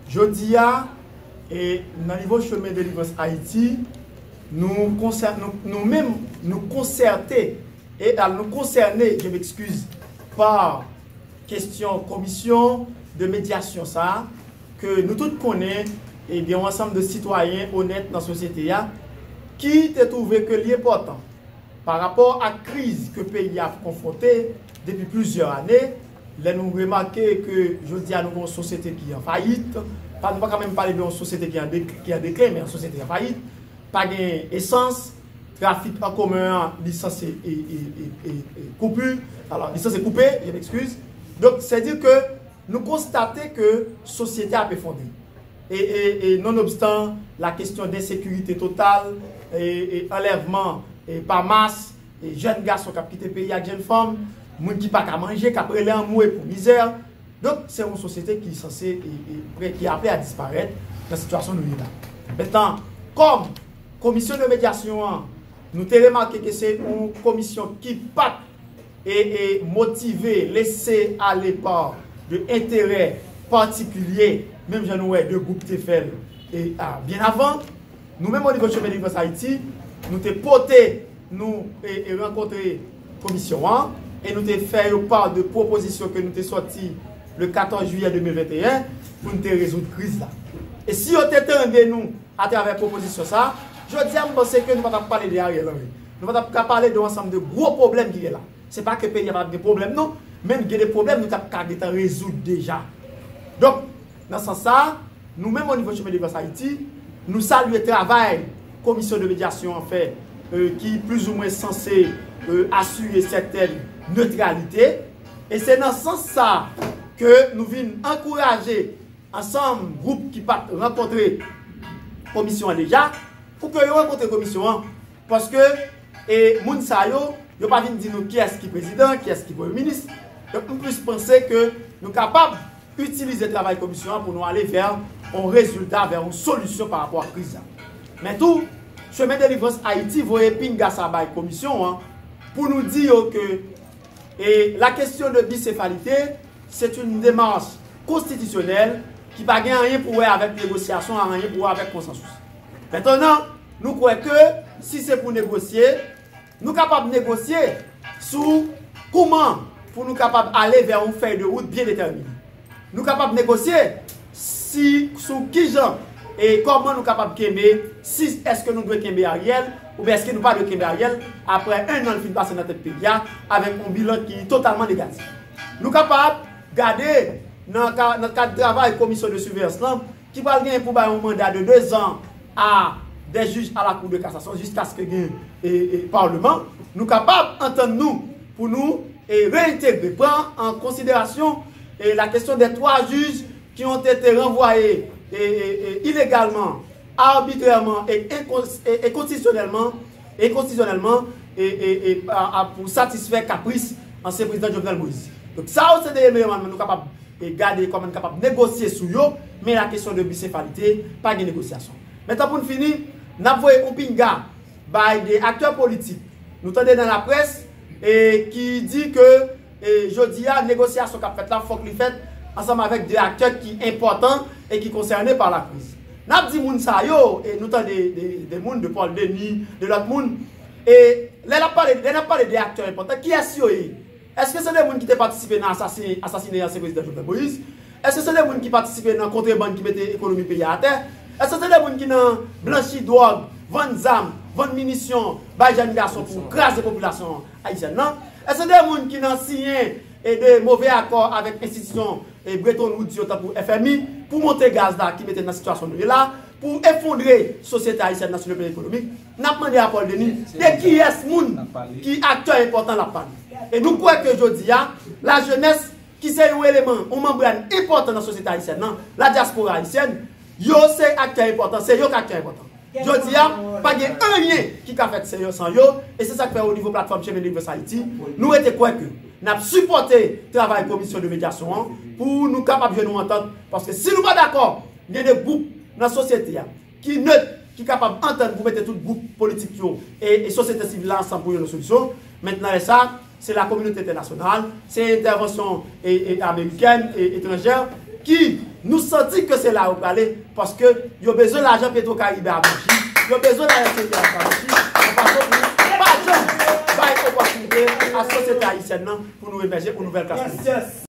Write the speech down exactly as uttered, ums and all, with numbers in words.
Jodi a, e, nan nivo Chemin Délivrance Haïti, nou konsè-, nou, nou menm, nou konsète, e al nou konsène, je m'excuse, pa kesyon komisyon de medyasyon sa a, ke nou tout konnen, e gen yon ansanm de sitwayen onèt nan sosyete a, ki te twouve ke li enpòtan, pa rapò ak kriz ke peyi a ap konfwonte depi plizyè ane, lè nou remake ke jodi a nou gen yon sosyete ki an fayit, pa, nou pa ka menm pale de yon sosyete ki an dek-, ki an deklen, men yon sosyete an fayit, pa gen esans, trafik an komen an, li sanse, e, e, e, e, e, koupi, alò, li sanse koupe, je m'excuse. Donk, se di ke nou konstate ke sosyete a ap efondre. E, e, e nonobstan la kesyon de ensekirite total, e, e anlèvman, e pa mas, e jèn gason k ap kite peyi ak jèn fanm, moun ki pa ka manje, k ap rele anmwe pou mizè. Donk, se yon sosyete ki sanse, e, e, pre-, ki aple a disparèt nan sitiyasyon nou ye la. Mentnan, kòm komisyon de medyasyon an, nou te remake ke se yon komisyon ki pa t e, e motive, lese ale pa de enterè patikilye, menm jan nou wè de gwoup te fè l, e, a, byen avan. Nou menm, o nivo Chemin Délivrance Haïti, nou te pote, nou, e, e rankontre komisyon an, e nou te fè yo pa de pwopozisyon ke nou te sòti le katòz jiyè de mil venteyen pou nou te rezoud kriz la. E si yo te tande nou atravè pwopozisyon sa a, jodi a, m panse ke nou pa t ap pale de Ariel Henry. Nou pa t ap ka pale de yon ansanm de gwo pwoblèm ki gen la. Se pa ke peyi a pa t ap gen pwoblèm, non, men gen de pwoblèm nou t ap ka gentan rezoud deja. Donk, nan sans sa a, nou menm, o nivo Chemin Délivrance Haïti, nou salye travay komisyon de medyasyon an fè, e, ki plizoumwen sanse, e, asire sètèn netralite. E se nan sans sa a ke nou vin ankouraje ansanm gwoup ki pa t rankontre komisyon an deja, pou ke yo rankontre komisyon an, paske, e, moun sa yo, yo pa vin di nou kiyès ki prezidan, kiyès ki premye minis. Donk, m plis panse ke nou kapab itilize travay komisyon an pou nou ale vè yon rezilta, vè yon solisyon pa rapò ak kriz la. Men tou, Chemin Délivrance Haïti voye pinga sa bay komisyon an pou nou di yo ke, e, la kesyon de bisefalite, se yon demach konstitisyonèl ki pa gen anyen pou wè avèk negosyasyon, anyen pou wè avèk konsansis. Mentnan, nou kwè ke si se pou negosye, nou kapab negosye sou kouman pou nou kapab ale vè yon fèy de wout byen detèmine. Nou kapab negosye si, sou kijan e kòman nou kapab kenbe, si èske nou dwe kenbe Ariel, oubyen èske nou pa dwe kenbe Ariel, apre en an l fin pase nan tèt peyi a, avèk yon bilan ki totalman negatif. Nou kapab gade nan ka, nan kad travay komisyon de siveyans lan, ki pral genyen pou bay yon manda de de zan a de jij a la Cour de cassation jiskaske gen, e, e, palman, nou kapab antann nou pou nou, e, reentegre, pran an konsiderasyon, e, la kesyon de twa jij ki ont ete ranvwaye, e, e, e, ilegalman, arbitrèman e enkons-, e, e konstitisyonèlman, e konstitisyonèlman, e, e, e, a, a, pou satisfè kapris ansyen prezidan Jovenel Moïse. Donk, sa yo se de eleman nou kapab, e, gade kòman n kapab negosye sou yo, men la kesyon de bisefalite, pa gen negosyasyon. Mentnan, pou n fini, n ap voye yon pinga bay de aktè politik. Nou tande nan laprès, e, ki di ke, e, jodi a, negosyasyon k ap fèt la, fòk li fèt ansanm avèk de aktè ki enpòtan e ki konsène pa la kriz. N ap di moun sa yo, e nou tande de, de moun, de Paul Denis, de lòt moun, e lè n ap pale, lè n ap pale de aktè enpòtan, kiyès yo ye? Èske se de moun ki te patisipe nan asasi-, asasinen ansyen prezidan Jovenel Moïse? Èske se de moun ki patisipe nan kontrebann ki mete ekonomi peyi a atè? Èske se de moun ki nan blanchi dwòg, vann zam, vann minisyon, bay jèn gason pou kraze popilasyon ayisyèn nan? Èske se de moun ki nan siyen e de move akò avèk enstitisyon e Bretton Woods yo, tankou F M I, pou monte gaz la ki mete n nan sitiyasyon nou ye la, pou efondre sosyete ayisyèn nan sou le plan ekonomik? N ap mande a Paul Denis, de kiyès moun ki aktè enpòtan l ap pale? E nou kwè ke jodi a, lajenès, ki se yon eleman, yon manbràn enpòtan nan sosyete ayisyèn nan, la dyaspora ayisyèn, yo se aktè enpòtan, se yo k aktè enpòtan. Jodi a, pa gen anyen ki ka fèt se yo, san yo, e se sa k fè o nivo platfòm Chemin Délivrance Haïti, nou rete kwè ke n ap sipòte travay komisyon de medyasyon an pou nou kapab jwenn yon antant, paske si nou pa dakò, gen de gwoup nan sosyete a ki nèt, ki kapab antann pou mete tout gwoup politik yo e, e sosyete sivil la ansanm pou jwenn yon solisyon. Mentnan, lè sa, se la kominote entènasyonal, se entèvansyon e, e amerikèn e etranjè ki Nou santi ke se la yo prale, paske yo bezwen lajan Petro Caribe a blanchi, yo bezwen lajan T V A a blanchi, yon fason pou nou pa janm bay opòtinite a sosyete ayisyèn nan pou nou emèje, pou nouvèl klas politik.